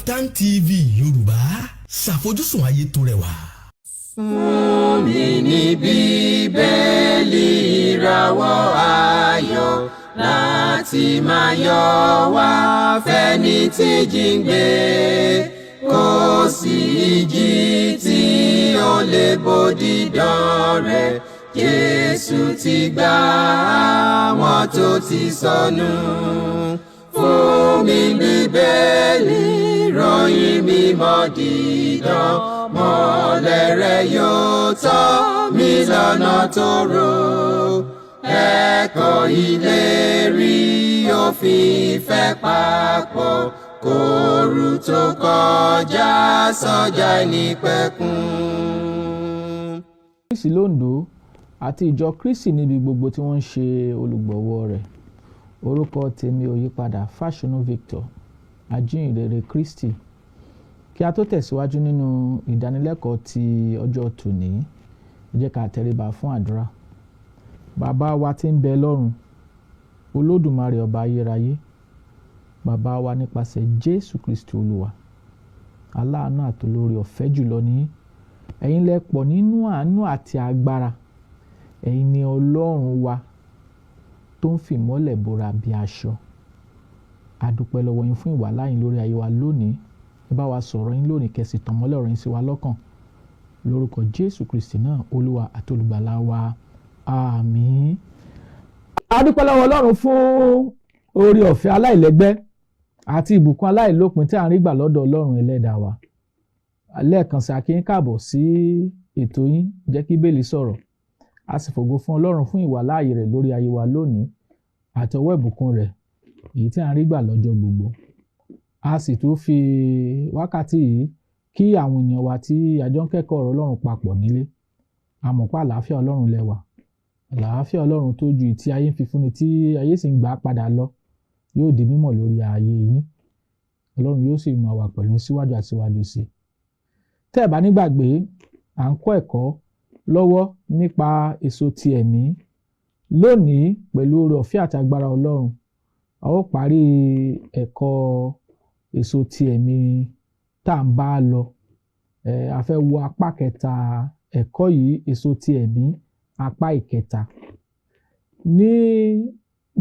Kaftan TV Yorùbá, ṣàfojúsùn ayé tó rẹwà. Fún mi ní Bíbélì, ìràwọ̀ ayọ̀ láti máa yọ wá fẹ́ni tí jíǹgbé. Kò sí ìjì tí ó lè bòdì dán rẹ̀. Jésù ti gbà àwọn tó ti sọnù. Fún mi Bíbélì, ròyìn mímọ́ dídán, mọ́lẹ̀ rẹ̀ yóò tọ́ mi lọ́nà tó rò. Ẹ̀kọ́ ìlérí òfin ìfẹ́ papọ̀ kóoru tó kọjá sọ́jà ìnípẹ̀kun. Kristi l'Oǹdó àti ìjọ Kristi níbi gbogbo tí wọ́n ń ṣe olùgbọ̀wọ́ rẹ̀. Orúkọ tèmi ò yípadà, Fáṣùnú Victor, ajíhìnrere Kristi. Kí a tó tẹ̀síwájú nínú ìdánilẹ́kọ̀ọ́ ti ọjọ́ tòní, ẹ jẹ́ ká tẹríba fún àdúrà. Bàbá wa tí ń bẹ lọ́run, Olódùmarè, ọba ayérayé, bàbá wa nípasẹ̀ Jésù Kristi Olúwa, aláàánú àtolórí ọ̀fẹ́ jùlọ ní ẹ̀yin lẹ pọ̀ nínú àánú àti agbára. Ẹ̀yin ni Ọlọ́run wa tó ń fìmọ́lẹ̀ bora bí aṣọ. A dúpẹ́ lọ́wọ́ yín fún ìwàláàyè lórí ayé wa lónìí. Ẹ bá wa sọ̀rọ̀ yín lónìí, kẹ́ sì tàn mọ́lẹ̀ ọ̀rọ̀ yín sí wa lọ́kàn, lórúkọ Jésù Kristi náà, Olúwa àti Olùgbàlà wa. Àmín. A dúpẹ́ lọ́wọ́ Ọlọ́run fún oore ọ̀fẹ́ aláìlẹ́gbẹ́ àti ìbùkún aláìlópin tí à ń rí gbà lọ́dọ̀ Ọlọ́run Ẹlẹ́dàá wa. Lẹ́ẹ̀kan sí, a kí yín káàbọ̀ sí ètò yín, Jẹ́ kí Bíbélì Sọ̀rọ̀. A sì fògo fún Ọlọ́run fún ìwàláàyè rẹ̀ lórí ayé wa lónìí àti ọwọ́ ìbùkún rẹ̀ èyí tí à ń rí gbà lọ́jọ́ gbogbo. A sì tún fi wákàtí yìí kí àwọn ènìyàn wa tí a jọ ń kẹ́kọ̀ọ́ ọ̀rọ̀ Ọlọ́run papọ̀ nílé. A mọ̀ pé àlàáfíà Ọlọ́run lẹ wà. Àlàáfíà Ọlọ́run tó ju tí ayé ń fi fúnni, tí ayé sì ń gbà padà lọ, yóò di mímọ̀ lórí ayé yín. Ọlọ́run yóò sì máa wà pẹ̀lú yín síwájú àti síwájú sí i. Tẹ́ ẹ̀ bá nígbàgbé, à ń kọ́ ẹ̀kọ́ lọ́wọ́ nípa èso ti ẹ̀mí. Lónìí, pẹ̀lú oore ọ̀fẹ́ àti agbára Ọlọ́run, a ó parí ẹ̀kọ́ èso ti ẹ̀mí tá à ń bá lọ. A fẹ́ wo apá kẹta ẹ̀kọ́ yìí, èso ti ẹ̀mí, apá ìkẹta. Ní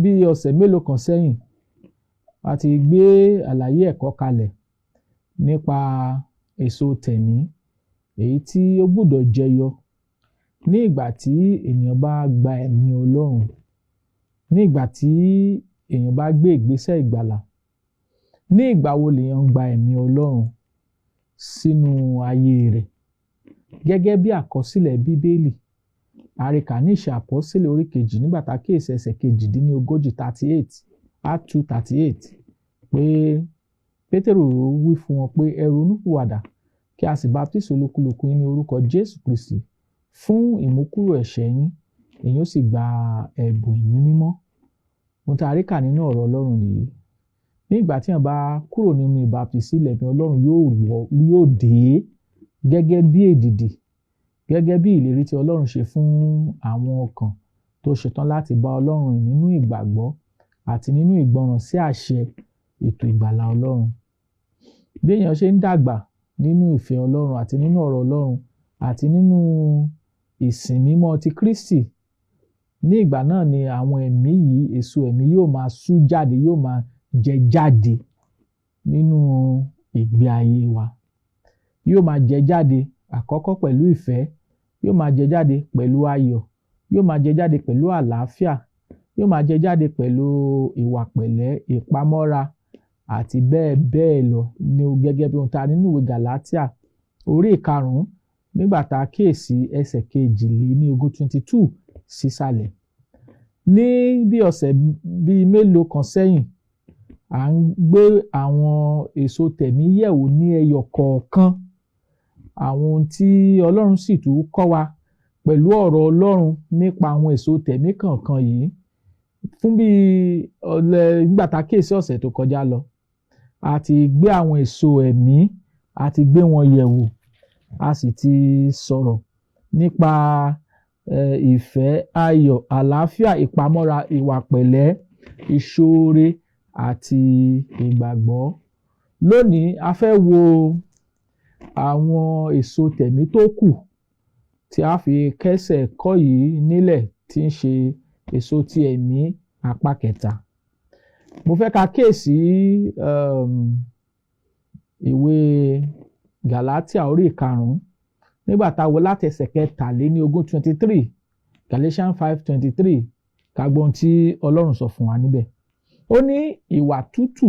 bí ọ̀sẹ̀ mélòó kan sẹ́yìn, a ti gbé àlàyé ẹ̀kọ́ kalẹ̀ nípa èso tẹ̀mí èyí tí ó gbọ́dọ̀ jẹyọ ní ìgbà tí ènìyàn bá gba ẹ̀mí Ọlọ́run, ní ìgbà tí èèyàn bá gbé ìgbésẹ̀ ìgbàlà. Ní ìgbà wo lèèyàn ń gba ẹ̀mí Ọlọ́run sínú ayé rẹ̀? Gẹ́gẹ́ bí àkọsílẹ̀ Bíbélì, àríkà ní Ìṣe Àpọ́sítélì orí 2, nígbà tá a kíyèsí ẹsẹ̀ 38, 38, Act 2:38, pé Pétérù wí fún wọn pé, "Ẹ ronúpìwàdà, kí a sì baptisi olúkúlùkù yín ní orúkọ Jésù Kristi fún ìmúkúrò ẹ̀ṣẹ̀ yín, ẹ̀yin ó sì gba ẹ̀bùn Ẹ̀mí Mímọ́." Ohun tí a rí kà nínú ọ̀rọ̀ Ọlọ́run nìyí. Ní ìgbà tí èèyàn bá kúrò nínú ìbaptisí, ẹ̀mí Ọlọ́run yóò dé gẹ́gẹ́ bí èdìdì, gẹ́gẹ́ bí ìlérí tí Ọlọ́run ṣe fún àwọn ọkàn tó ṣetán láti bá Ọlọ́run rìn nínú ìgbàgbọ́ àti nínú ìgbọràn sí àṣẹ ètò ìgbàlà Ọlọ́run. Bí èèyàn ṣe ń dàgbà nínú ìfẹ́ Ọlọ́run àti nínú ọ̀rọ̀ Ọlọ́run àti nínú ìsìn mímọ́ ti Kristi, ní ìgbà náà ni àwọn ẹ̀mí yìí, èso ẹ̀mí, yóò máa sú jáde, yóò máa jẹ jáde nínú ìgbé ayé wa. Yóò máa jẹ jáde àkọ́kọ́ pẹ̀lú ìfẹ́, yóò máa jẹ jáde pẹ̀lú ayọ̀, yóò máa jẹ jáde pẹ̀lú àlàáfíà, yóò máa jẹ jáde pẹ̀lú ìwà pẹ̀lẹ́, ìpamọ́ra àti bẹ́ẹ̀ bẹ́ẹ̀ lọ, ní gẹ́gẹ́ bí ohun tá a nínú ìwé Gàlátíà orí 5, nígbà tá a kíyèsí ẹsẹ̀ 22, 22 sísàlẹ̀. Ní bí ọ̀sẹ̀ bíi mélòó kan sẹ́yìn, à ń gbé àwọn èso tẹ̀mí yẹ̀wò ní ẹyọ kọ̀ọ̀kan, àwọn ohun tí Ọlọ́run sì tún kọ́ wa pẹ̀lú ọ̀rọ̀ Ọlọ́run nípa àwọn èso tẹ̀mí kọ̀ọ̀kan yìí. Fún bí ọ̀lẹ́ nígbà tá a kíyèsí ọ̀sẹ̀ tó kọjá lọ, a ti gbé àwọn èso ẹ̀mí, a ti gbé wọn yẹ̀wò, a sì ti sọ̀rọ̀ nípa ìfẹ́, ayọ̀, àlàáfíà, ìpamọ́ra, ìwà pẹ̀lẹ́, ìṣoore àti ìgbàgbọ́. Lónìí, a fẹ́ wo àwọn èso tẹ̀mí tó kù tí a fi kẹ́sẹ̀ ẹ̀kọ́ yìí nílẹ̀, tí ń ṣe èso ti ẹ̀mí apá kẹta. Mo fẹ́ ka kíyèsí ìwé Gàlátíà orí 5, nígbà tá a wo láti ẹsẹ̀ 23, 23, Galatians 5:23, ká gbọ́ ohun tí Ọlọ́run sọ fún wa níbẹ̀. Ó ní ìwà tútù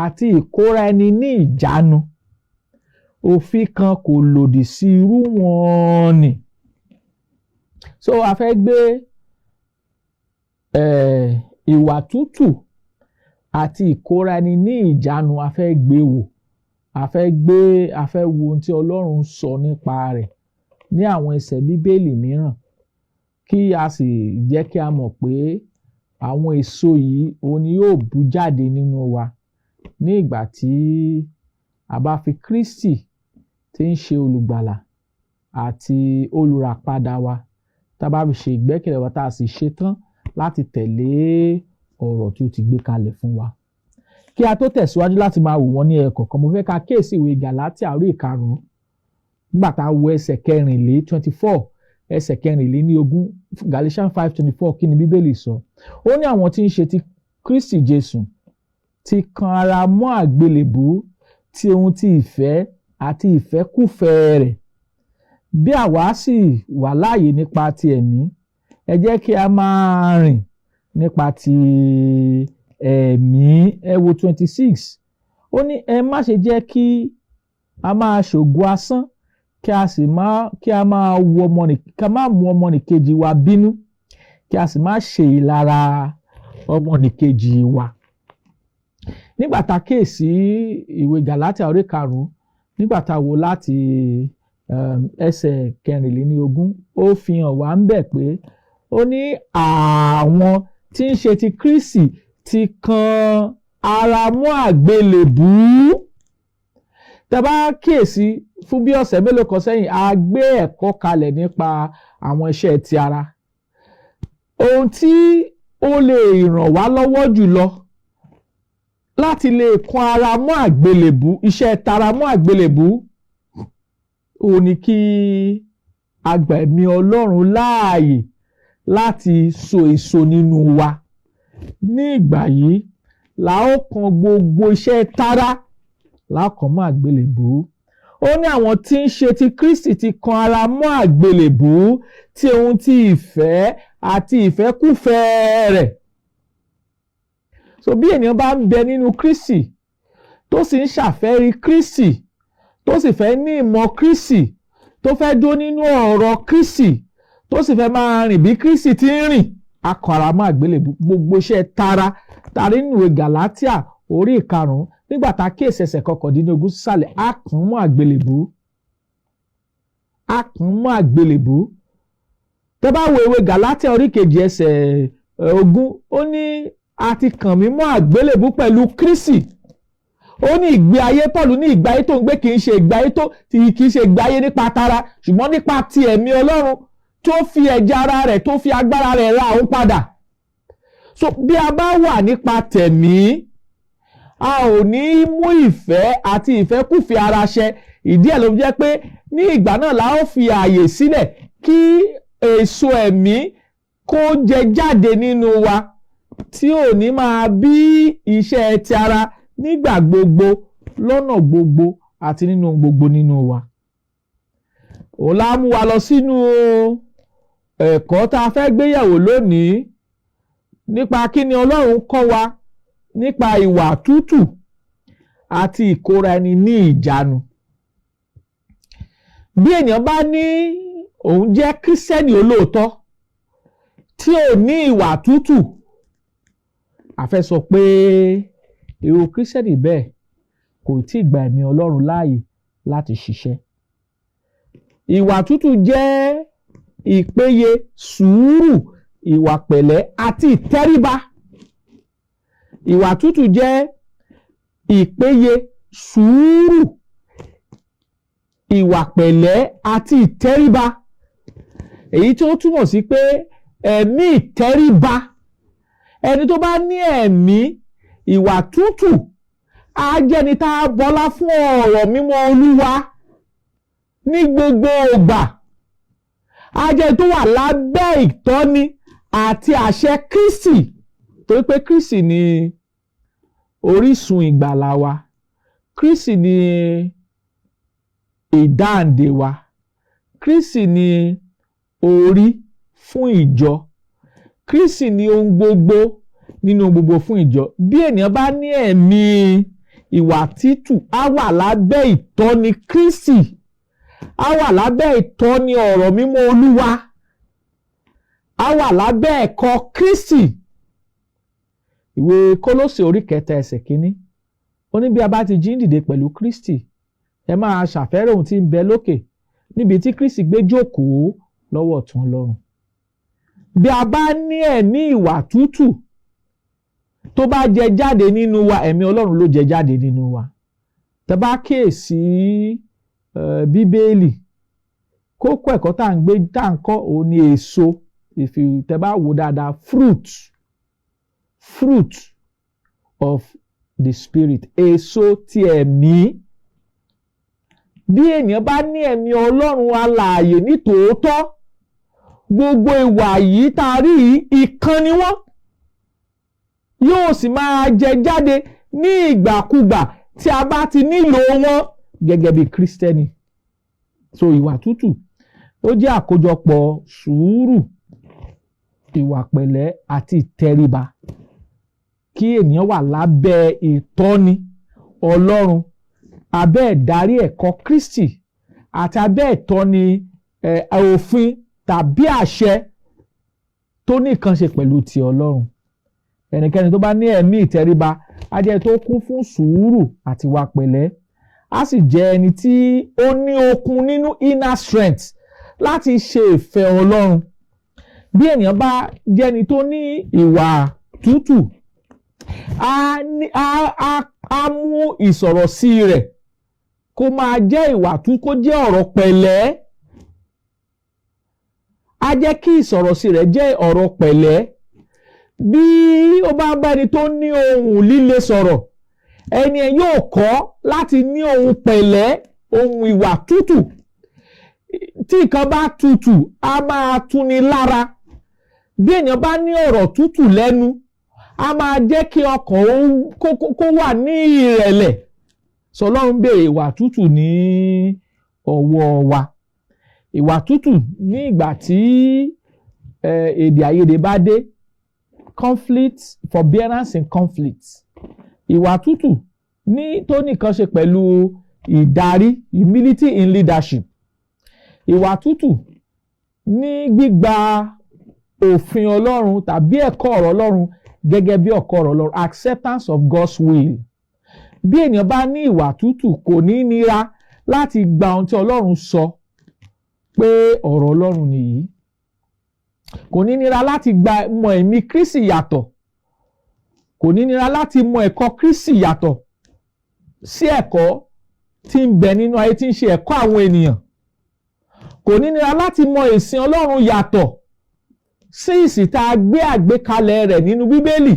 àti ìkóra ẹni ní ìjánu, òfin kan kò lòdì sí irú wọn ni. So a fẹ́ gbé ìwà tútù àti ìkóra ẹni ní ìjánu, a fẹ́ gbé wò, a fẹ́ wo ohun tí Ọlọ́run sọ nípa rẹ̀ ní àwọn ẹsẹ̀ Bíbélì mìíràn, kí a sì jẹ́ kí a mọ̀ pé àwọn èso yìí, òun ni yóò bú jáde nínú wa ní ìgbà tí a bá fi Kristi tí ń ṣe olùgbàlà àti olùràpadà wa, tá a bá fi ṣe ìgbẹ́kẹ̀lé wa, tá a sì ṣetán láti tẹ̀lé ọ̀rọ̀ tí ó ti gbé kalẹ̀ fún wa. Kí a tó tẹ̀síwájú láti máa wò wọ́n ní ẹ̀kọ̀ọ̀kan, mo fẹ́ ká kíyèsí ìwé Gàlátíà orí 5, nígbà tá a wo ẹsẹ̀ 24, 24, ẹsẹ̀ 24, Galatians 5:24. Kí ni Bíbélì sọ? Ó ní àwọn tí ń ṣe ti Kristi Jésù ti kan ara mọ́ àgbélébùú tí ohun ti ìfẹ́ àti ìfẹ́kúfẹ̀ẹ́ rẹ̀. Bí àwa sì wà láàyè nípa ti ẹ̀mí, ẹ jẹ́ kí a máa rìn nípa ti ẹ̀mí. Ẹ wo 26. Ó ní ẹ má ṣe jẹ́ kí a máa ṣògo asán, kí a sì má kí a máa wo ọmọnì kí a má mú ọmọnìkejì wa bínú, kí a sì má ṣe ìlara ọmọnìkejì wa. Nígbà tá a kíyèsí ìwé Gàlátíà orí 5, nígbà tá a wò láti ẹsẹ̀ 24, ó fi hàn wá níbẹ̀ pé ó ní àwọn tí ń ṣe ti Kristi ti kan ara mọ́ àgbélébùú. Tẹ́ bá kíyèsí, fún bí ọ̀sẹ̀ mélòó kan sẹ́yìn, a gbé ẹ̀kọ́ kalẹ̀ nípa àwọn iṣẹ́ ti ara. Ohun tí ó lè ràn wá lọ́wọ́ jùlọ láti lè kan ara mọ́ àgbélébùú, iṣẹ́ tara mọ́ àgbélébùú, òun ni kí a gba ẹ̀mí Ọlọ́run láàyè láti so èso nínú wa. Ní ìgbà yìí la ó kan gbogbo iṣẹ́ tara, la ó kàn mọ́ àgbélébùú. Ó ní àwọn tí ń ṣe ti Kristi ti kan ara mọ́ àgbélébùú tí ohun ti ìfẹ́ àti ìfẹ́kúfẹ̀ẹ́ rẹ̀. So bí ènìyàn bá ń bẹ nínú Kristi, tó sì ń ṣàfẹ́rí Kristi, tó sì fẹ́ ní ìmọ̀ Kristi, tó fẹ́ dó nínú ọ̀rọ̀ Kristi, tó sì fẹ́ máa rìn bí Kristi ti ń rìn, a kan ara mọ́ àgbélébùú. Gbogbo iṣẹ́ tara tari nínú ìwé Gàlátíà orí 5, nígbà tá a kíyèsí ẹsẹ̀ 19 sísàlẹ̀, a kàn mọ́ àgbélébùú, a kàn mọ́ àgbélébùú. Tẹ́ bá wo ìwé Gàlátíà orí 2 ẹsẹ̀ 20, ó ní a ti kàn mí mọ́ àgbélébùú pẹ̀lú Kristi. Ó ní ìgbé ayé, Pọ́ọ̀lù ní ìgbé ayé tó ń gbé kì í ṣe ìgbé ayé tó kì í ṣe ìgbé ayé nípa tara, ṣùgbọ́n nípa ti ẹ̀mí Ọlọ́run tó fi ẹ̀jẹ̀ ara rẹ̀, tó fi agbára rẹ̀ ra òun padà. So bí a bá wà nípa tẹ̀mí, a ò ní mú ìfẹ́ àti ìfẹ́kùfẹ́ ara ṣẹ. Ìdí ẹ̀ ló fi jẹ́ pé ní ìgbà náà la ó fi ààyè sílẹ̀ kí èso ẹ̀mí kó jẹ jáde nínú wa, tí ò ní máa bí iṣẹ́ ti ara nígbà gbogbo, lọ́nà gbogbo àti nínú gbogbo nínú wa. Òun la mú wa lọ sínú ẹ̀kọ́ tá a fẹ́ gbéyẹ̀wò lónìí, nípa kí ni Ọlọ́run kọ́ wa nípa ìwà tútù àti ìkóra ẹni ní ìjánu. Bí ènìyàn bá ní òun jẹ́ Kírísítẹ́nì olóòótọ́ tí ò ní ìwà tútù, a fẹ́ sọ pé irú Kírísítẹ́nì bẹ́ẹ̀ kò tí ì gba ẹ̀mí Ọlọ́run láàyè láti ṣiṣẹ́. Ìwà tútù jẹ́ ìpéye sùúrù, ìwà pẹ̀lẹ́ àti ìtẹríba. Ìwà tútù jẹ́ ìpéye sùúrù, ìwà pẹ̀lẹ́ àti ìtẹríba, èyí tó túmọ̀ sí pé ẹ̀mí ìtẹríba, ẹni tó bá ní ẹ̀mí ìwà tútù. Á jẹ́ni tá a bọlá fún ọ̀rọ̀ mímọ́ Olúwa ní gbogbo ìgbà. Á jẹ́ tó wà lábẹ́ ìtọ́ni àti àṣẹ Kristi, torí pé Kristi ni orísun ìgbàlà wa, Kristi ni ìdáǹdè wa, Kristi ni orí fún ìjọ, Kristi ni ohun gbogbo nínú gbogbo fún ìjọ. Bí ènìyàn bá ní ẹ̀mí ìwà tútù, á wà lábẹ́ ìtọ́ni Kristi, á wà lábẹ́ ìtọ́ni ọ̀rọ̀ mímọ́ Olúwa, á wà lábẹ́ ẹ̀kọ́ Kristi. Ìwé Kólósè orí 3 ẹsẹ̀ 1, ó ní bí a bá ti jí dìde pẹ̀lú Kristi, ẹ máa ṣàfẹ́rẹ̀ ohun tí ń bẹ lókè, níbi tí Kristi gbé jókòó lọ́wọ́ ọ̀tún Ọlọ́run. Bí a bá ní ẹ̀mí ìwà tútù, tó bá jẹ jáde nínú wa, ẹ̀mí Ọlọ́run ló jẹ jáde nínú wa. Tẹ́ bá kíyèsí Bíbélì, kókó ẹ̀kọ́ tá à ń gbé, tá à ń kọ́, òun ni èso. If you, tẹ́ bá wò dáadáa, fruit of the spirit, èso ti ẹ̀mí. Bí ènìyàn bá ní ẹ̀mí Ọlọ́run alààyè ní tòótọ́, gbogbo ìwà yìí tá a rí yìí, ìkan ni wọ́n yóò sì máa jẹ jáde ní ìgbàkúgbà tí a bá ti nílò wọn gẹ́gẹ́ bí Kírísítẹ́nì. So ìwà tútù, ó jẹ́ àkójọpọ̀ sùúrù, ìwà pẹ̀lẹ́ àti ìtẹríba, kí ènìyàn wà lábẹ́ ìtọ́ni Ọlọ́run, abẹ́ ìdarí ẹ̀kọ́ Kristi àti abẹ́ ìtọ́ni òfin tàbí àṣẹ tó ní nǹkan ṣe pẹ̀lú ti Ọlọ́run. Ẹnikẹ́ni tó bá ní ẹ̀mí ìtẹríba á jẹ́ tó kún fún sùúrù àti ìwà pẹ̀lẹ́, á sì jẹ́ ẹni tí ó ní okun nínú, inner strength, láti ṣe ìfẹ́ Ọlọ́run. Bí ènìyàn bá jẹ́ ẹni tó ní ìwà tútù, á mú ìsọ̀rọ̀ sí rẹ̀ kó máa jẹ́ ìwà tú, kó jẹ́ ọ̀rọ̀ pẹ̀lẹ́. Á jẹ́ kí ìsọ̀rọ̀ sí rẹ̀ jẹ́ ọ̀rọ̀ pẹ̀lẹ́. Bí ó bá bá ẹni tó ní ohùn líle sọ̀rọ̀, ẹni ẹ yóò kọ́ láti ní ohùn pẹ̀lẹ́, ohùn ìwà tútù. Tí nǹkan bá tutù, á máa tuni lára. Bí ènìyàn bá ní ọ̀rọ̀ tútù lẹ́nu, á máa jẹ́ kí ọkàn kó wà ní ìrẹ̀lẹ̀. Sọ Ọlọ́run béèrè ìwà tútù ní ọwọ́ wa, ìwà tútù ní ìgbà tí èdè àìyedè bá dé, conflict, forbearance in conflict. Ìwà tútù ní tó nìkan ṣe pẹ̀lú ìdarí, humility in leadership. Ìwà tútù ní gbígba òfin Ọlọ́run tàbí ẹ̀kọ́ ọ̀rọ̀ Ọlọ́run gẹ́gẹ́ bí ẹ̀kọ́ ọ̀rọ̀ Ọlọ́run, acceptance of God's will. Bí ènìyàn bá ní ìwà tútù, kò ní nira láti gba ohun tí Ọlọ́run sọ pé ọ̀rọ̀ Ọlọ́run nìyí. Kò ní nira láti gba mọ ẹ̀mí Kristi yàtọ̀. Kò ní nira láti mọ ẹ̀kọ́ Kristi yàtọ̀ sí ẹ̀kọ́ tí ń bẹ nínú ayé, tí ń ṣe ẹ̀kọ́ àwọn ènìyàn. Kò ní nira láti mọ ìsìn Ọlọ́run yàtọ̀ sí ìsìn tá a gbé àgbékalẹ̀ rẹ̀ nínú Bíbélì.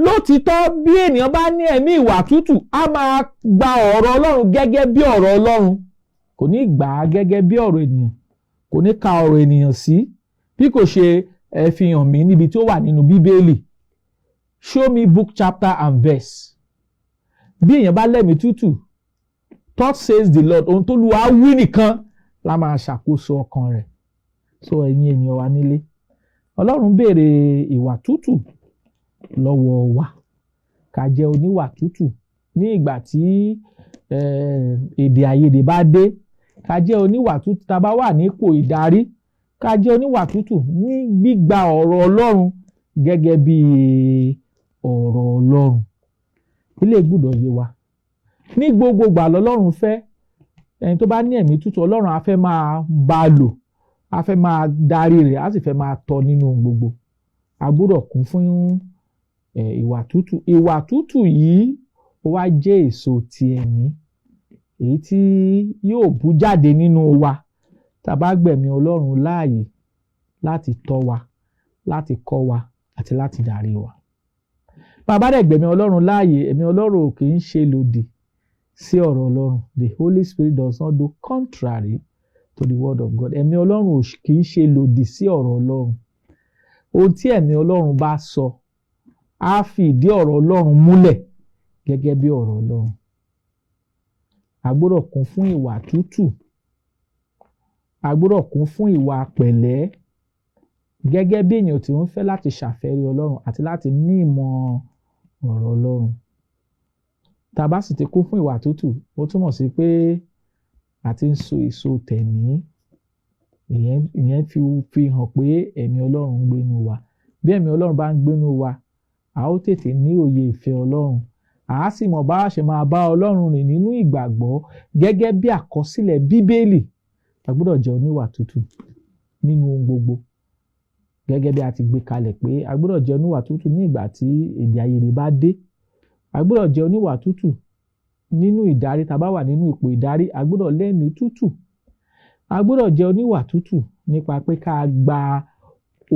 Lótìtọ́, bí ènìyàn bá ní ẹ̀mí ìwà tútù, á máa gba ọ̀rọ̀ Ọlọ́run gẹ́gẹ́ bí ọ̀rọ̀ Ọlọ́run. Kò ní gbà á gẹ́gẹ́ bí ọ̀rọ̀ ènìyàn, kò ní ka ọ̀rọ̀ ènìyàn sí, bí kò ṣe ẹ fi hàn mí níbi tí ó wà nínú Bíbélì, show me book, chapter and verse. Bí èèyàn bá lẹ́mìí tútù, "Thus says the Lord", ohun tó Olúwa wí nìkan la máa ṣàkóso ọkàn rẹ̀. So ẹ̀yin ènìyàn wa nílé, Ọlọ́run béèrè ìwà tútù lọ́wọ́ wa, ká jẹ́ oníwà tútù ní ìgbà tí èdè àìyedè bá dé, ká jẹ́ oníwà tútù tá a bá wà nípò ìdarí, ká jẹ́ oníwà tútù ní gbígba ọ̀rọ̀ Ọlọ́run gẹ́gẹ́ bí ọ̀rọ̀ Ọlọ́run. Ilé gbọ́dọ̀ yé wa. Ní gbogbo ìgbà lọ́lọ́run fẹ́ ẹni tó bá ní ẹ̀mí tútù. Ọlọ́run á fẹ́ máa bá a lò, á fẹ́ máa darí rẹ̀, á sì fẹ́ máa tọ́ nínú ohun gbogbo. A gbọ́dọ̀ kún fún ìwà tútù. Ìwà tútù yìí, ó wá jẹ́ èso ti ẹ̀mí, èyí tí yóò bú jáde nínú wa tá a bá gbẹ̀mí Ọlọ́run láàyè láti tọ́ wa, láti kọ́ wa àti láti darí wa. Bá a bá dẹ̀ gbẹ̀mí Ọlọ́run láàyè, ẹ̀mí Ọlọ́run ò kì í ṣe lòdì sí ọ̀rọ̀ Ọlọ́run. The Holy Spirit does not do contrary to the word of God. Ẹ̀mí Ọlọ́run ò kì í ṣe lòdì sí ọ̀rọ̀ Ọlọ́run. Ohun tí ẹ̀mí Ọlọ́run bá sọ, á fi ìdí ọ̀rọ̀ Ọlọ́run múlẹ̀ gẹ́gẹ́ bí ọ̀rọ̀ Ọlọ́run. A gbọ́dọ̀ kún fún ìwà tútù, a gbọ́dọ̀ kún fún ìwà pẹ̀lẹ́ gẹ́gẹ́ bí èèyàn tí ó ń fẹ́ láti ṣàfẹ́rí Ọlọ́run àti láti ní ìmọ̀ ọ̀rọ̀ Ọlọ́run. Tá a bá sì ti kún fún ìwà tútù, ó túmọ̀ sí pé a ti ń so èso tẹ̀mí. Ìyẹn fi hàn pé ẹ̀mí Ọlọ́run ń gbénú wa. Bí ẹ̀mí Ọlọ́run bá ń gbénú wa, a ó tètè ní òye ìfẹ́ Ọlọ́run, a á sì mọ̀ bá a ṣe máa bá Ọlọ́run rìn nínú ìgbàgbọ́ gẹ́gẹ́ bí àkọsílẹ̀ Bíbélì. A gbọ́dọ̀ jẹ́ oníwà tútù nínú ohun gbogbo gẹ́gẹ́ bí a ti gbé kalẹ̀ pé a gbọ́dọ̀ jẹ́ oníwà tútù ní ìgbà tí èdè àìyedè bá dé. A gbọ́dọ̀ jẹ́ oníwà tútù nínú ìdarí. Tá a bá wà nínú ipò ìdarí, a gbọ́dọ̀ lẹ́mìí tútù. A gbọ́dọ̀ jẹ́ oníwà tútù nípa pé ká gba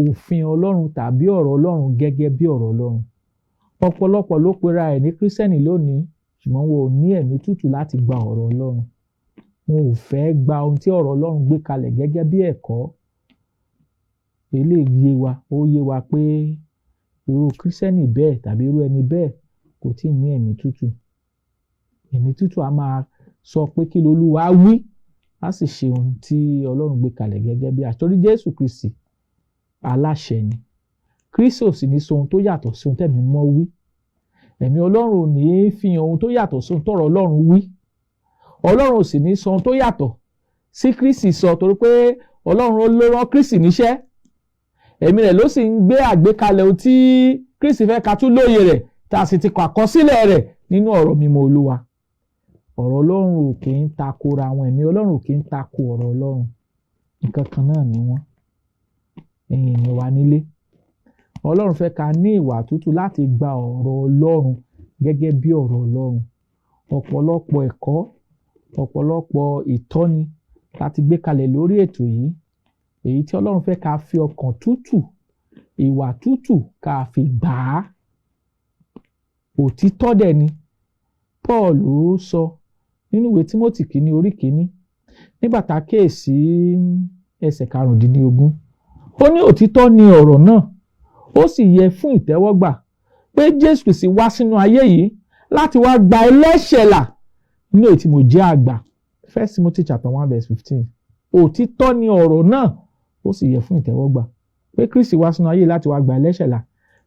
òfin Ọlọ́run tàbí ọ̀rọ̀ Ọlọ́run gẹ́gẹ́ bí ọ̀rọ̀ Ọlọ́run. Ọ̀pọ̀lọpọ̀ ló pera ẹ̀ ní Kírísítẹ́nì lónìí, ṣùgbọ́n wọn ò ní ẹ̀mí tútù láti gba ọ̀rọ̀ Ọlọ́run. Wọn ò fẹ́ gba ohun tí ọ̀rọ̀ Ọlọ́run gbé kalẹ̀ gẹ́gẹ́ bí ẹ̀kọ́. Eléyìí yé wa, ó yé wa pé irú Kírísítẹ́nì bẹ́ẹ̀ tàbí irú ẹni bẹ́ẹ̀ kò tíì ní ẹ̀mí tútù. Ẹ̀mí tútù á máa sọ pé kí lolúwa wí, á sì ṣe ohun tí Ọlọ́run gbé kalẹ̀ gẹ́gẹ́ bí àṣẹ. Torí Jésù Kristi aláṣẹ ni. Kristi ò sì ní sọ ohun tó yàtọ̀ sí ohun tẹ̀mí mọ́ wí. Ẹ̀mí Ọlọ́run ò ní fi hàn ohun tó yàtọ̀ sí ohun tọ̀rọ̀ Ọlọ́run wí. Ọlọ́run ò sì ní sọ ohun tó yàtọ̀ sí Kristi sọ, torí pé Ọlọ́run ló rán Kristi níṣẹ́. Ẹ̀mí rẹ̀ ló sì ń gbé àgbékalẹ̀ ohun tí Kristi fẹ́ ká tún lóye rẹ̀, tá a sì ti kọ àkọsílẹ̀ rẹ̀ nínú ọ̀rọ̀ mímọ́ Olúwa. Ọ̀rọ̀ Ọlọ́run ò kì í takora àwọn, ẹ̀mí Ọlọ́run ò kì í tako ọ̀rọ̀ Ọlọ́run. Nǹkan kan náà ni wọ́n. Ẹ̀yin ènìyàn wa nílé, Ọlọ́run fẹ́ ká ní ìwà tútù láti gba ọ̀rọ̀ Ọlọ́run gẹ́gẹ́ bí ọ̀rọ̀ Ọlọ́run. Ọ̀pọ̀lọpọ̀ ẹ̀kọ́, ọ̀pọ̀lọpọ̀ ìtọ́ni láti gbé kalẹ̀ lórí ètò yìí, èyí tí Ọlọ́run fẹ́ ká fi ọkàn tútù, ìwà tútù ká fi gbà á. Òtítọ́ dẹ̀ ni Paul sọ nínú ìwé Tímótì kìíní orí kìíní, nígbà tá a kíyèsí ẹsẹ̀ 15. Ó ní òtítọ́ ni ọ̀rọ̀ náà, ó sì yẹ fún ìtẹ́wọ́gbà pé Jésù Kristi wá sínú ayé yìí láti wá gba ẹlẹ́ṣẹ̀ là, nínú èyí tí mo jẹ́ àgbà. First Timothy chapter 1 verse 15. Òtítọ́ ni ọ̀rọ̀ náà, ó sì yẹ fún ìtẹ́wọ́gbà pé Kristi wá sínú ayé láti wá gba ẹlẹ́ṣẹ̀ là,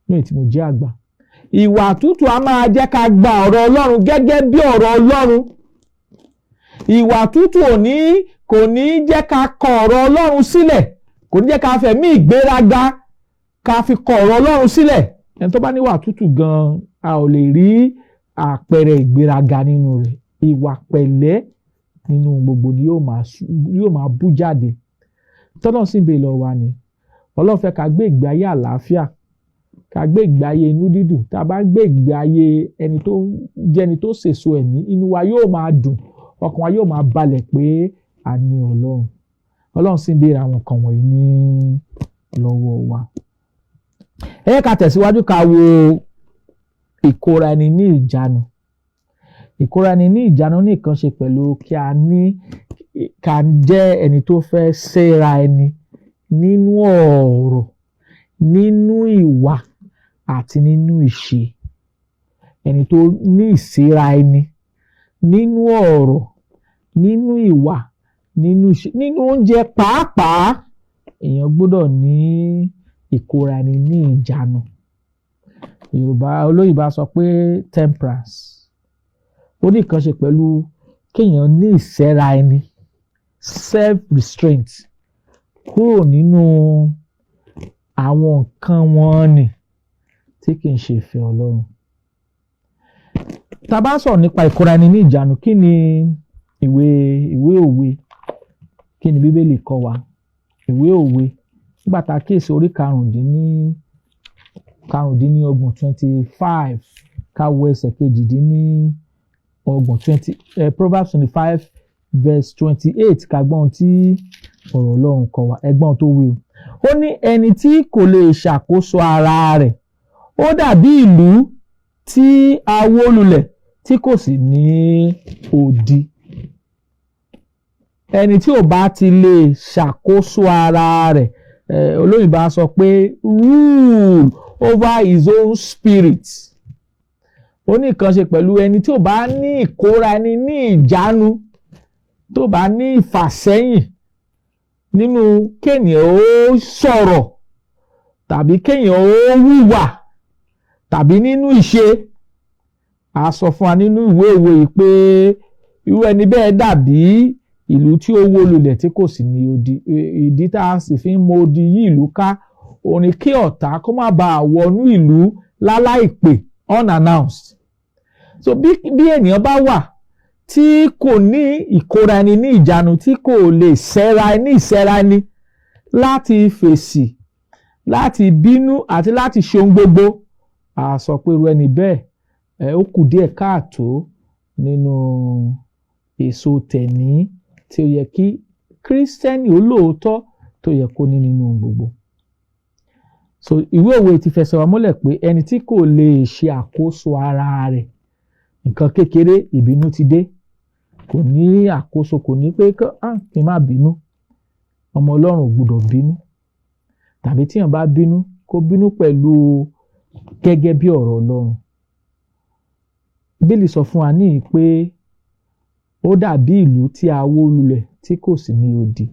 nínú èyí tí mo jẹ́ àgbà. Ìwà tútù a máa jẹ́ ká gba ọ̀rọ̀ Ọlọ́run gẹ́gẹ́ bí ọ̀rọ̀ Ọlọ́run. Ìwà tútù ò ní kò ní jẹ́ ká kọ ọ̀rọ̀ Ọlọ́run sílẹ̀, kò ní jẹ́ ká fẹ̀mí ìgbéraga ká fi kọ ọ̀rọ̀ Ọlọ́run sílẹ̀. Ẹni tó bá níwà tútù gan-an, a ò lè rí àpẹẹrẹ ìgbéraga nínú rẹ̀. Ìwà pẹ̀lẹ́ nínú gbogbo ni yóò máa bú jáde. Tọ́lọ́run sì ń bèèrè lọ́wọ́ wa ni Ọlọ́run fẹ́ ká gbé ìgbé ayé àlàáfíà, ká gbé ìgbé ayé inú dídùn. Tá a bá gbé ìgbé ayé ẹni tó jẹ́ ẹni tó sèso ẹ̀mí, inú wa yóò máa dùn, ọkàn wa yóò máa balẹ̀ pé a ní Ọlọ́run. Ọlọ́run sì ń béèrè àwọn nǹkan wọ̀nyí ní lọ́wọ́ wa. Ẹ jẹ́ ká tẹ̀síwájú ká wo ìkóra ẹni ní ìjánu. Ìkóra ẹni ní ìjánu ní nǹkan ṣe pẹ̀lú kí a ní ká jẹ́ ẹni tó fẹ́ séra ẹni nínú ọ̀rọ̀, nínú ìwà àti nínú ìṣe. Ẹni tó ní ìséra ẹni nínú ọ̀rọ̀, nínú ìwà, nínú ìṣe, nínú oúnjẹ pàápàá, èèyàn gbọ́dọ̀ ní ìkóra ẹni ní ìjánu. Yorùbá olóyìnbó á sọ pé temperance. Ó ní nǹkan ṣe pẹ̀lú kéèyàn ní ìsẹ́ra ẹni, self restraint, kúrò nínú àwọn nǹkan wọ̀nnì tí kì í ṣe ìfẹ́ Ọlọ́run. Tá a bá sọ̀rọ̀ nípa ìkóra ẹni ní ìjánu, kí ni ìwé òwe, kí ni Bíbélì kọ́ wa? Ìwé òwe, nígbà tá a kíyèsí orí 25, 25, ká wo ẹsẹ̀ 28, twenty Proverbs 25 verse 28, ká gbọ́ ohun tí ọ̀rọ̀ Ọlọ́run kọ́ wa. Ẹ gbọ́ ohun tó wí o. Ó ní ẹni tí kò lè ṣàkóso ara rẹ̀, ó dàbí ìlú tí a wó lulẹ̀ tí kò sì ní odi. Ẹni tí ò bá ti lè ṣàkóso ara rẹ̀, olóyìnbó á sọ pé rule over his own spirit. Ó ní nǹkan ṣe pẹ̀lú ẹni tí ò bá ní ìkóra ẹni ní ìjánu, tó bá ní ìfàsẹ́yìn nínú kéèyàn ó sọ̀rọ̀ tàbí kéèyàn ó hùwà tàbí nínú ìṣe. A sọ fún wa nínú ìwé òwe yìí pé irú ẹni bẹ́ẹ̀ dàbí ìlú tí ó wó lulẹ̀ tí kò sì ní odi. Ìdí tá a sì fi ń mọ odi yí ìlú ká òun ni kí ọ̀tá kó má bàa wọnú ìlú láláìpè, unannounced. So bí ènìyàn bá wà tí kò ní ìkóra ẹni ní ìjánu, tí kò lè sẹ́ra ní ìsẹ́ra ẹni láti fèsì, láti bínú àti láti ṣe ohun gbogbo, a sọ pé irú ẹni bẹ́ẹ̀ ó kù díẹ̀ káàtó nínú èso tẹ̀mí tí ó yẹ kí Kírísítẹ́nì olóòótọ́ tó yẹ kó ní nínú ohun gbogbo. So ìwé òwe ti fẹsẹ̀ wá múlẹ̀ pé ẹni tí kò lè ṣe àkóso ara rẹ̀, nǹkan kékeré, ìbínú ti dé, kò ní àkóso, kò ní pé kí n má bínú. Ọmọ Ọlọ́run ò gbọdọ̀ bínú, tàbí tíyàn bá bínú, kó bínú pẹ̀lú gẹ́gẹ́ bí ọ̀rọ̀ Ọlọ́run. Bíbélì sọ fún wa níhìn pé ó dàbí ìlú tí a wó lulẹ̀ tí kò sì ní odi.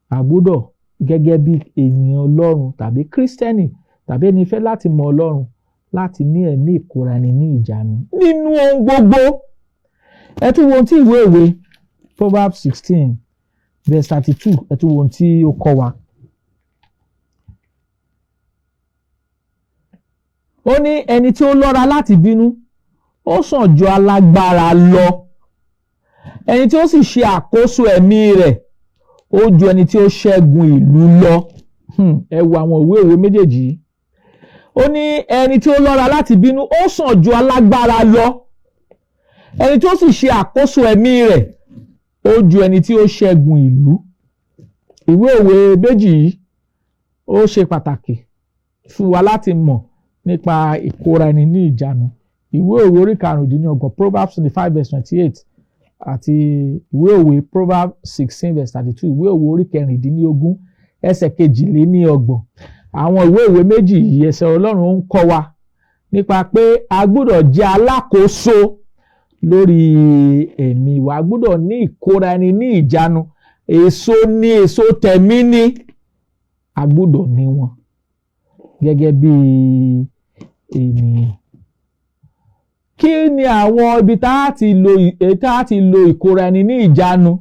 A gbọ́dọ̀, gẹ́gẹ́ bí ènìyàn Ọlọ́run tàbí Kírísítẹ́nì tàbí ẹni fẹ́ láti mọ Ọlọ́run, láti ní ẹ̀mí ìkóra ẹni ní ìjánu nínú ohun gbogbo. Ẹ tún wo ohun tí ìwé òwe, Proverbs 16 verse 32, ẹ tún wo ohun tí ó kọ́ wa. Ó ní ẹni tí ó lọ́ra láti bínú, ó sàn ju alágbára lọ. Ẹni tí ó sì ṣe àkóso ẹ̀mí rẹ̀, ó ju ẹni tí ó ṣẹ́gun ìlú lọ. Ẹ wo àwọn ìwé òwe méjèèjì yìí. Ó ní ẹni tí ó lọ́ra láti bínú, ó sàn ju alágbára lọ. Ẹni tí ó sì ṣe àkóso ẹ̀mí rẹ̀, ó ju ẹni tí ó ṣẹ́gun ìlú. Ìwé òwe méjì yìí ó ṣe pàtàkì fún wa láti mọ̀ nípa ìkóra ẹni ní ìjánu. Ìwé òwe orí 25, Proverbs 25 verse 28, àti ìwé òwe Proverbs 16 verse 32, ìwé òwe orí 26 ẹsẹ̀ 32. Àwọn ìwé òwe méjì yìí, ẹsẹ̀ Ọlọ́run ń kọ́ wa nípa pé a gbọ́dọ̀ jẹ́ alákòóso lórí ẹ̀mí wa, a gbọ́dọ̀ ní ìkóra ẹni ní ìjánu. Èso ní èso tẹ̀mí ní, a gbọ́dọ̀ ní wọn gẹ́gẹ́ bí ènìyàn. Kí ni àwọn ibi tá a ti lo ìkóra ẹni ní ìjánu?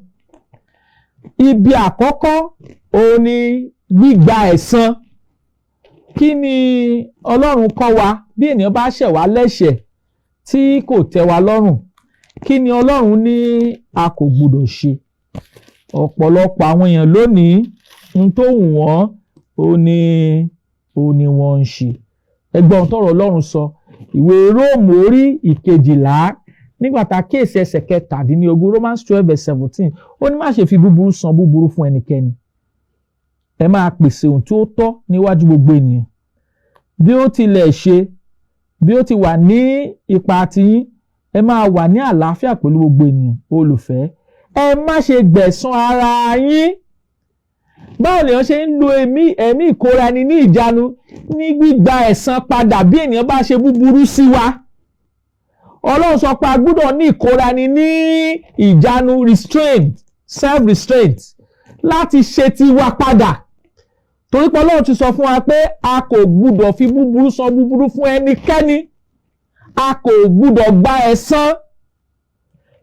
Ibi àkọ́kọ́ òun ni gbígba ẹ̀san. Kí ni Ọlọ́run kọ́ wa bí ènìyàn bá ṣẹ̀ wá lẹ́ṣẹ̀ tí kò tẹ́ wa lọ́rùn? Kí ni Ọlọ́run ní a kò gbọdọ̀ ṣe? Ọ̀pọ̀lọpọ̀ àwọn èèyàn lónìí, ohun tó wù wọ́n ó ní wọ́n ń ṣe. Ẹ gbọ́ ohun tọ́rọ̀ Ọlọ́run sọ. Ìwé Róòmù orí 12, nígbà tá a kíyèsí ẹsẹ̀ 17, Romans 12 verse 17, ó ní má ṣe fi búburú san búburú fún ẹnikẹ́ni. Ẹ máa pèsè ohun tí ó tọ́ níwájú gbogbo ènìyàn. Bí ó tilẹ̀ ṣe bí ó ti wà ní ipa tiyín, ẹ máa wà ní àlàáfíà pẹ̀lú gbogbo ènìyàn. Olùfẹ́, ẹ má ṣe gbẹ̀san ara yín. Báwo lèèyàn ṣe ń lo ẹ̀mí ìkóra ẹni ní ìjánu ní gbígba ẹ̀san padà bí ènìyàn bá ṣe búburú sí wa? Ọlọ́run sọ pé a gbọ́dọ̀ ní ìkóra ẹni ní ìjánu, restraint, self restraint, láti ṣe tiwa padà, torí pé Ọlọ́run ti sọ fún wa pé a kò gbúdọ̀ fi búburú san búburú fún ẹnikẹ́ni, a kò gbúdọ̀ gba ẹ̀san,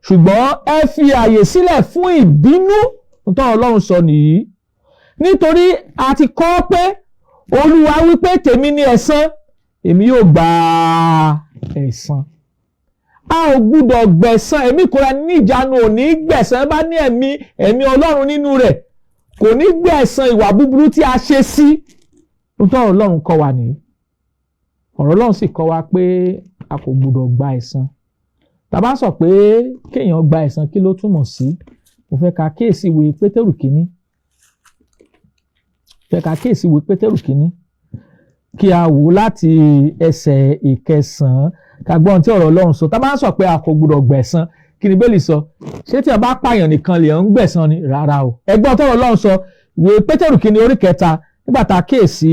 ṣùgbọ́n ẹ fi àyè sílẹ̀ fún ìbínú. Nítorí Ọlọ́run sọ nìyí, nítorí a ti kọ́ pé Olúwa wípé, "Tèmi ni ẹ̀san, èmi yóò gba ẹ̀san." A ò gbúdọ̀ gbẹ̀san. Ẹ̀mí ìkóra ní ìjánu ò ní gbẹ̀san. Bá ní ẹ̀mí Ọlọ́run nínú rẹ̀, kò ní gbẹ̀san ìwà búburú tí a ṣe sí. Nítorí Ọlọ́run kọ́ wa nìyí. Ọ̀rọ̀ Ọlọ́run sì kọ́ wa pé a kò gbúdọ̀ gba ẹ̀san. Tá bá sọ pé kéèyàn gba ẹ̀san, kí ló túmọ̀ sí? Mo fẹ́ ka kíyèsí ìwé Pétérù kínní, fẹ́ ka kíyèsí ìwé Pétérù kínní, kí a wò láti ẹsẹ̀ 9. Ká gbọ́ ohun tí ọ̀rọ̀ Ọlọ́run sọ. Tá a bá ń sọ pé a kò gbúdọ̀ gbẹ̀san, kí ni Bíbélì sọ? Ṣé tí a bá pààyàn nìkan lè ń gbẹ̀san ni? Rárá o. Ẹ gbọ́ tọ́rọ̀ Ọlọ́run sọ. Ìwé Pétérù kìíní orí kẹta, nígbà tá a kíyèsí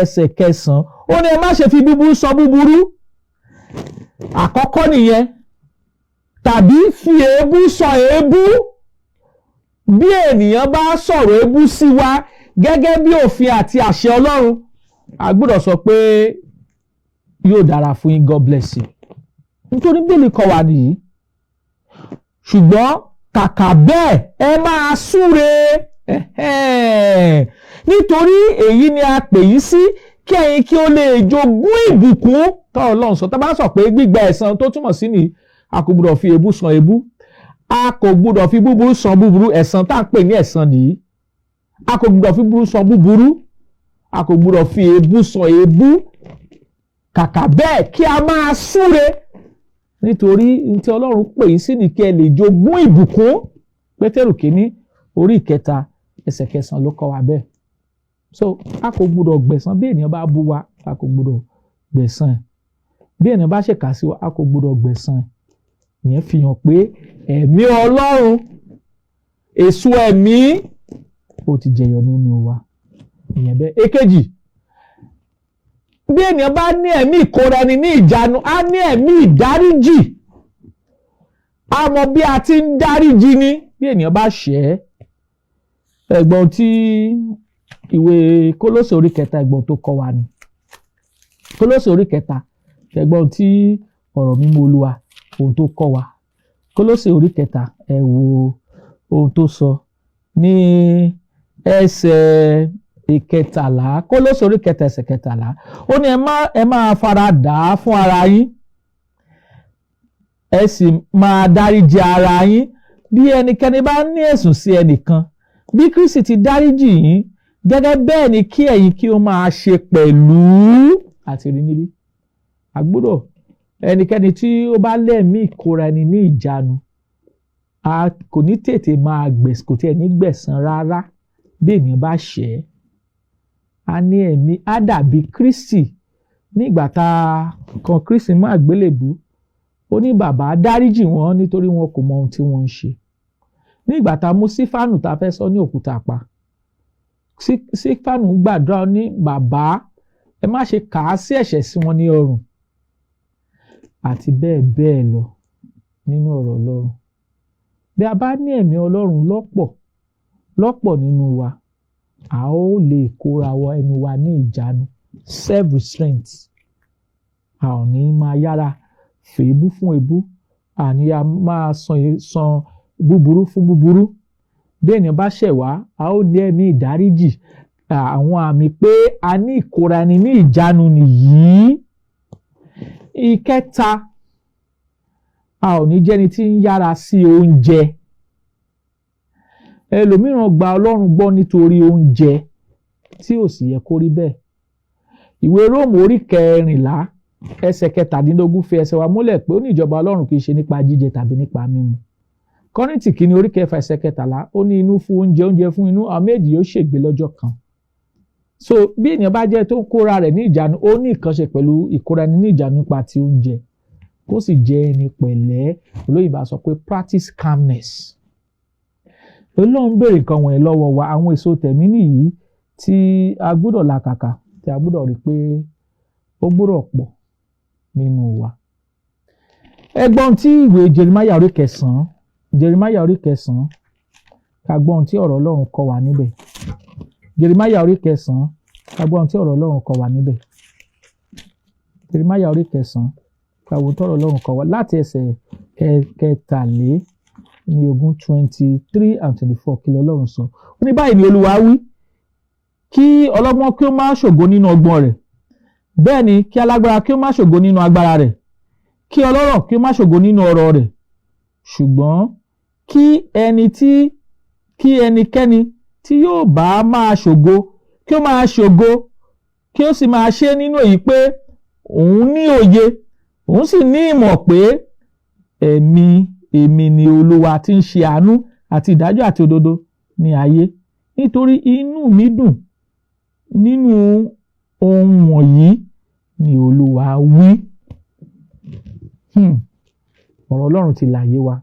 ẹsẹ̀ kẹsàn-án, ó ní ẹ má ṣe fi búburú san búburú. Àkọ́kọ́ nìyẹn. Tàbí fi èébú san èébú. Bí ènìyàn bá sọ̀rọ̀ èébú sí wa gẹ́gẹ́ bí òfin àti àṣẹ Ọlọ́run, a gbọ́dọ̀ sọ pé yóò dára fún yín, God bless you, nítorí Bíbélì kọ́ wa nìyí. Ṣùgbọ́n kàkà bẹ́ẹ̀, ẹ máa súre, nítorí èyí ni a pè yín sí, kí ẹ̀yin kí ó lè jogún ìbùkún. Tọ́rọ̀ Ọlọ́run sọ, tá a bá sọ pé gbígba ẹ̀san tó túmọ̀ sí ni, a kò gbọ́dọ̀ fi èébú san èébú, a kò gbọ́dọ̀ fi búburú san búburú. Ẹ̀san tá à ń pè ní ẹ̀san nìyí. A kò gbọ́dọ̀ fi búburú san búburú, a kò gbọ́dọ̀ fi èébú san èébú. Kàkà bẹ́ẹ̀, kí a máa súre, nítorí tí Ọlọ́run pè yín sí ni kí ẹ lè jogún ìbùkún. Pétérù kìíní orí ìkẹta, ẹsẹ̀ kẹsàn-án ló kọ́ wa bẹ́ẹ̀. So a kò gbọ́dọ̀ gbẹ̀san. Bí ènìyàn bá bú wa, a kò gbọ́dọ̀ gbẹ̀san ẹ̀. Bí ènìyàn bá ṣèkà sí wa, a kò gbọ́dọ̀ gbẹ̀san ẹ̀. Ìyẹn fi hàn pé ẹ̀mí Ọlọ́run, èso ẹ̀mí, ó ti jẹyọ nínú wa. Ìyẹn bẹ́ẹ̀. Èkejì, bí ènìyàn bá ní ẹ̀mí ìkóra ẹni ní ìjánu, á ní ẹ̀mí ìdáríjì, á mọ bí a ti ń dáríjì ni bí ènìyàn bá ṣẹ̀ ẹ́. Ẹ̀gbọ́n tí ìwé Kólósè orí kẹta, ẹ̀gbọ́n tó kọ́ wa ni Kólósè orí kẹta. Ẹ̀gbọ́n tí ọ̀rọ̀ mímọ́ Olúwa, ohun tó kọ́ wa, Kólósè orí kẹta, ẹ wo ohun tó sọ ní ẹsẹ̀ ìkẹtàlá. Kólósè orí kẹta, ẹsẹ̀ kẹtàlá, ó ní ẹ máa fara dà á fún ara yín, ẹ sì máa dáríjì ara yín bí ẹnikẹ́ni bá ní ẹ̀sùn sí ẹnìkan. Bí Kristi ti dáríjì yín, gẹ́gẹ́ bẹ́ẹ̀ ni kí ẹ̀yin kí ó máa ṣe pẹ̀lú. Àti rí níbí, àgbọ́dọ̀ ẹnikẹ́ni tí ó bá lẹ́mìí ìkóra ẹni ní ìjánu, a kò ní tètè máa gbẹ̀s, kò tiẹ̀ ní gbẹ̀san rárá bí ènìyàn bá ṣẹ̀ ẹ́. A ní ẹ̀mí, á dàbí Kristi. Nígbà tá a kan Kristi mọ́ àgbélébùú, ó ní, "Bàbá, dáríjì wọ́n, nítorí wọn kò mọ ohun tí wọ́n ń ṣe." Nígbà tá a mú Sífánù tá a fẹ́ sọ ní òkúta pa, Sífánù gbàdúrà, ó ní, "Bàbá, ẹ má ṣe kà á sí ẹ̀ṣẹ̀ sí wọn ní ọrùn," àti bẹ́ẹ̀ bẹ́ẹ̀ lọ nínú ọ̀rọ̀ Ọlọ́run. Bí a bá ní ẹ̀mí Ọlọ́run lọ́pọ̀ lọ́pọ̀ nínú wa, a ó lè kóra wọ ẹnu wa ní ìjánu, self restraint. A ò ní máa yára fèébú fún èébú, àní a máa san búburú fún búburú. Bí ènìyàn bá ṣẹ̀ wá, a ó ní ẹ̀mí ìdáríjì. Àwọn àmì pé a ní ìkóra ẹni ní ìjánu nìyí. Ìkẹta, a ò ní jẹ́ni tí ń yára sí oúnjẹ. Ẹlòmíràn gba Ọlọ́run gbọ́ nítorí oúnjẹ, tí ò sì yẹ kó rí bẹ́ẹ̀. Ìwé Róòmù orí 14, ẹsẹ̀ 17 fi ẹsẹ̀ wa múlẹ̀ pé ó ní ìjọba Ọlọ́run kì í ṣe nípa jíjẹ tàbí nípa mímu. Kọ́ríńtì kìíní orí kẹfà, ẹsẹ̀ 13, ó ní inú fún oúnjẹ, oúnjẹ fún inú, àwọn méjì yóò ṣègbé lọ́jọ́ kan. So bí ènìyàn bá jẹ́ tó ń kóra rẹ̀ ní ìjánu, ó ní ìkànṣe pẹ̀lú ìkóra ẹni ní ìjánu nípa ti oúnjẹ, kó sì jẹ́ ẹni pẹ̀lẹ́. Olóyìnbá sọ pé practice calmness. Ọlọ́run béèrè nǹkan wọ̀nyí lọ́wọ́ wa. Àwọn èso tẹ̀mí nìyí tí a gbọ́dọ̀ làkàkà, tí a gbọ́dọ̀ rí pé ó gbọ́dọ̀ pọ̀ nínú wa. Ẹ gbọ́n tí ìwé Jeremáyà orí kẹsàn-án, Jeremáyà orí kẹsàn-án, ká gbọ́n tí ọ̀rọ̀ Ọlọ́run kọ́ wa níbẹ̀. Jeremáyà orí kẹsàn-án, ká gbọ́n tí ọ̀rọ̀ Ọlọ́run kọ́ wa níbẹ̀. Jeremáyà orí kẹsàn-án, ká wo tọ́rọ̀ Ọlọ́run kọ́ wa láti ẹsẹ̀ 23, 23 and 24. Kí lọ́lọ́run sọ? Ó ní, "Báyìí ni Olúwa wí: kí ọlọ́gbọ́n kí ó má ṣògo nínú ọgbọ́n rẹ̀, bẹ́ẹ̀ ni kí alágbára kí ó má ṣògo nínú agbára rẹ̀, kí ọlọ́rọ̀ kí ó má ṣògo nínú ọrọ̀ rẹ̀, ṣùgbọ́n kí ẹnikẹ́ni tí yóò bá máa ṣògo, kí ó máa ṣògo, kí ó sì máa ṣe nínú èyí pé òun ní òye, òun sì ní ìmọ̀ pé èmi, èmi ni Olúwa tí ń ṣe àánú àti ìdájọ́ àti òdodo ní ayé, nítorí inú mi dùn nínú ohun wọ̀nyí ni Olúwa wí." Ọ̀rọ̀ Ọlọ́run ti láyé wa.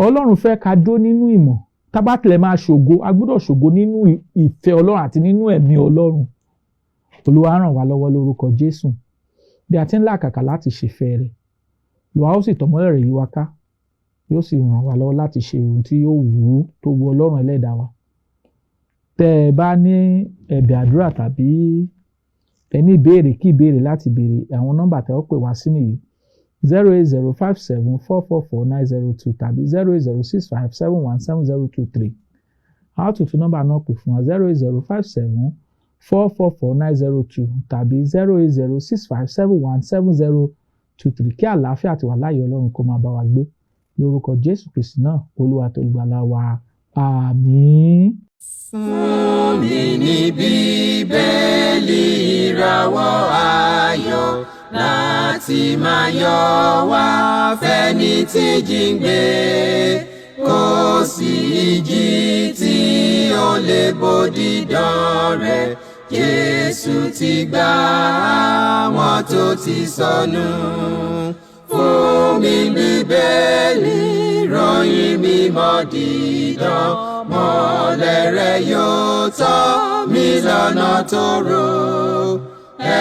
Ọlọ́run fẹ́ ká dó nínú ìmọ̀. Tá bá tilẹ̀ máa ṣògo, a gbọ́dọ̀ ṣògo nínú ìfẹ́ Ọlọ́run àti nínú ẹ̀mí Ọlọ́run. Olúwa ràn wá lọ́wọ́ lórúkọ Jésù. Bí a ti ń làkàkà láti ṣèfẹ́ rẹ̀, Olúwa ó sì tọ̀mọ́lẹ̀ rẹ̀ yí wa ká, yóò sì ràn wá lọ́wọ́ láti ṣe ohun tí yóò wù ú, tó wu Ọlọ́run ẹlẹ́dàá wa. Tẹ́ ẹ bá ní ẹ̀bẹ̀ àdúrà tàbí ẹ ní ìbéèrè kí ìbéèrè láti béèrè, àwọn nọ́mbà tẹ́ ó pè wá sí nìyí: 08057444902 tàbí 08065717023. A ó tún tún nọ́mbà náà pè fún wa: 08057444902 tàbí 08065717023. Kí àlàáfíà àti ìwàláàyè Ọlọ́run kó máa bá wa gbé lórúkọ Jésù Kristi náà, Olúwa tó olùgbàlà wa. Àmín. Fún mi ní Bíbélì, ìràwọ̀ ayọ̀ láti máa yọ wá fẹ́ni tí jíǹgbé. Kò sí ìjì tí ó lè bòdì dán rẹ̀. Jésù ti gbà àwọn tó ti sọnù. Fún mi Bíbélì, ròyìn mímọ́ dídán, mọ́lẹ̀ rẹ̀ yóò tọ́ mi lọ́nà tó rò.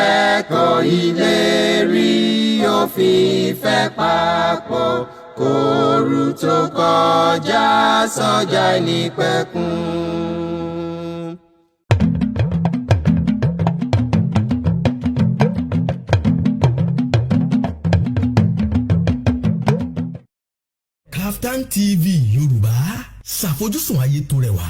Ẹ̀kọ́ ìlérí òfin ìfẹ́ papọ̀ kóoru tó kọjá sọ́jà ìnípẹ̀kun. Kaftan TV Yorùbá, ṣàfojúsùn ayé tó rẹwà.